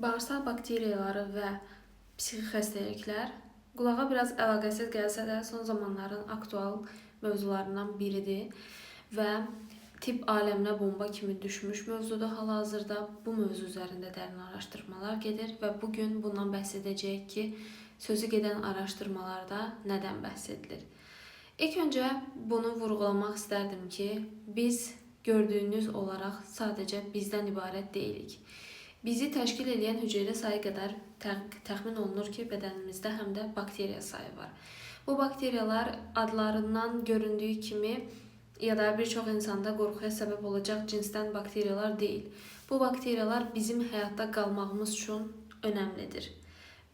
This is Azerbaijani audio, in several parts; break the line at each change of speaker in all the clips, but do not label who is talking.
Bağırsaq bakteriyaları və psixi xəstəliklər qulağa biraz əlaqəsiz gəlsə də, son zamanların aktual mövzularından biridir və tibb aləminə bomba kimi düşmüş mövzudur hal-hazırda. Bu mövzu üzərində dərin araşdırmalar gedir və bu gün bundan bəhs edəcəyik ki, sözü gedən araşdırmalarda nədən bəhs edilir. İlk öncə bunu vurğulamaq istərdim ki, biz gördüyünüz olaraq sadəcə bizdən ibarət deyilik. Bizi təşkil edən hüceyrə sayı qədər təxmin olunur ki, bədənimizdə həm də bakteriya sayı var. Bu bakteriyalar adlarından göründüyü kimi ya da bir çox insanda qorxuya səbəb olacaq cinsdən bakteriyalar deyil. Bu bakteriyalar bizim həyatda qalmağımız üçün önəmlidir.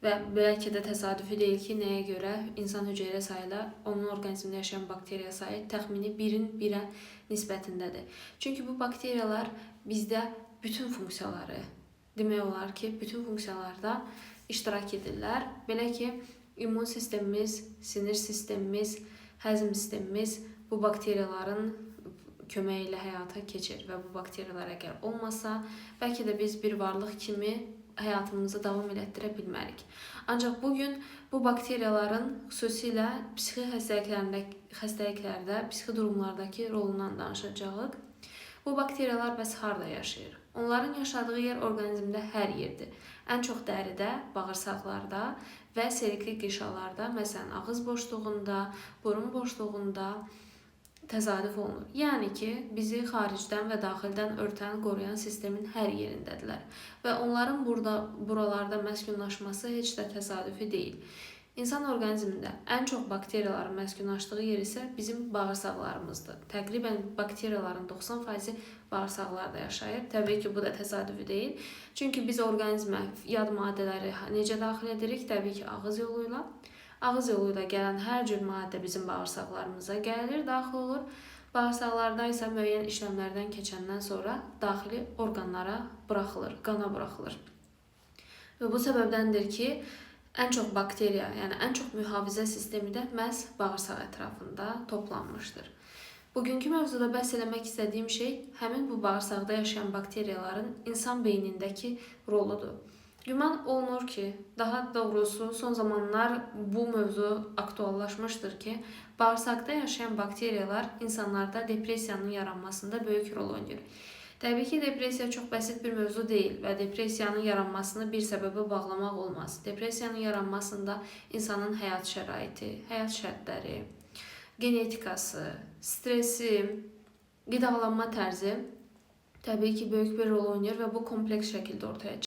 Və bəlkə də təsadüfi deyil ki, nəyə görə insan hüceyrə sayı ilə onun orqanizmində yaşayan bakteriya sayı təxmini 1-in 1-ə nisbətindədir. Çünki bu bakteriyalar bizdə bütün funksiyaları, demək olar ki, bütün funksiyalarda iştirak edirlər. Belə ki, immun sistemimiz, sinir sistemimiz, həzm sistemimiz bu bakteriyaların köməyi ilə həyata keçir və bu bakteriyalar əgər olmasa, bəlkə də biz bir varlıq kimi həyatımızı davam elətdirə bilmərik. Ancaq bu gün bu bakteriyaların xüsusilə psixi xəstəliklərdə, psixi durumlardakı rolundan danışacağıq. Bu bakteriyalar bəs harda yaşayır? Onların yaşadığı yer orqanizmdə hər yerdir. Ən çox dəridə, bağırsaqlarda və serikli qişalarda, məsələn, ağız boşluğunda, burun boşluğunda təsadüf olunur. Yəni ki, bizi xaricdən və daxildən örtən, qoruyan sistemin hər yerindədirlər və onların buralarda məskunlaşması heç də təsadüfi deyil. İnsan orqanizmində ən çox bakteriyaların məskunlaşdığı yer isə bizim bağırsaqlarımızdır. Təqribən bakteriyaların 90%-i bağırsaqlarda yaşayır. Təbii ki, bu da təsadüfi deyil. Çünki biz orqanizmə yad maddələri necə daxil edirik? Təbii ki, ağız yolu ilə. Ağız yolu ilə gələn hər cür maddə bizim bağırsaqlarımıza gəlir, daxil olur. Bağırsaqlarda isə müəyyən işləmlərdən keçəndən sonra daxili orqanlara buraxılır, qana buraxılır. Və bu səbəbdəndir ki, ən çox bakteriya, yəni ən çox mühafizə sistemi də məhz bağırsaq ətrafında toplanmışdır. Bugünkü mövzuda bəhs eləmək istədiyim şey həmin bu bağırsaqda yaşayan bakteriyaların insan beynindəki roludur. Güman olunur ki, daha doğrusu son zamanlar bu mövzu aktuallaşmışdır ki, bağırsaqda yaşayan bakteriyalar insanlarda depressiyanın yaranmasında böyük rol oynayır. Təbii ki, depressiya çox bəsit bir mövzu deyil və depressiyanın yaranmasını bir səbəbə bağlamaq olmaz. Depressiyanın yaranmasında insanın həyat şəraiti, həyat şərtləri, genetikası, stresi, qidalanma tərzi təbii ki, böyük bir rol oynayır və bu kompleks şəkildə ortaya çıxır.